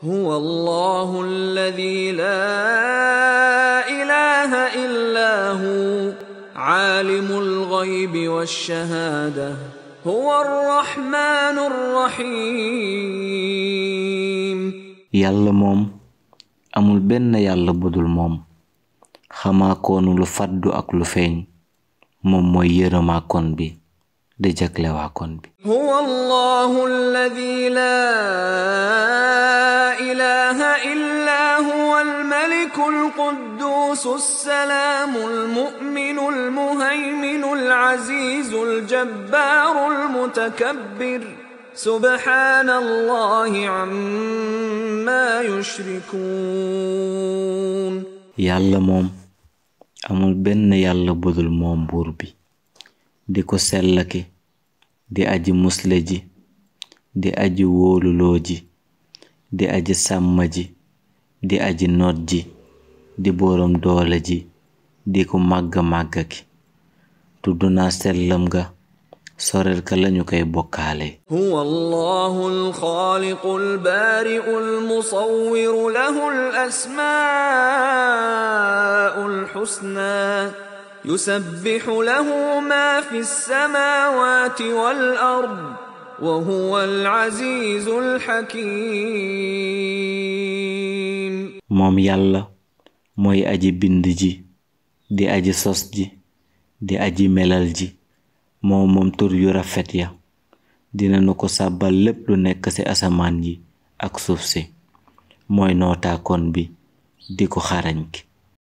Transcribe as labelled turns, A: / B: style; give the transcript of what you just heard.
A: هو الله الذي لا إله إلا هو عالم الغيب والشهادة هو الرحمن الرحيم.
B: yàlla moom amul benn yàlla budul moom xamaa koonu lu faddu ak lu feeñ moom mooy yërëmaa kon bi de jaglewaa kon bi.
A: هو الله الذي لا إله إلا هو الملك القدوس السلام المؤمن المهيمن العزيز الجبار المتكبر سبحان الله عما يشركون.
B: yàlla moom amul benn yàlla budul moom buur bi di ko sellaki di aji musle ji di aji wóoluloo ji di aji sàmm ji di aji noot ji di boroom doole ji di ko màgga ki tudd naa sellam ga sorel ka lañu koy bokkaale.
A: هو الله الخالق البارئ المصور له الأسماء الحسنى يسبح له ما في السماوات والأرض وهو العزيز الحكيم.
B: moom yàlla mooy aji bind ji di aji sos ji di aji melal ji moom tur yu rafet ya dina nu ko sàbbal lépp lu nekk ci asamaan yi ak suuf si mooy nootaakoon bi di ko xarañ ki.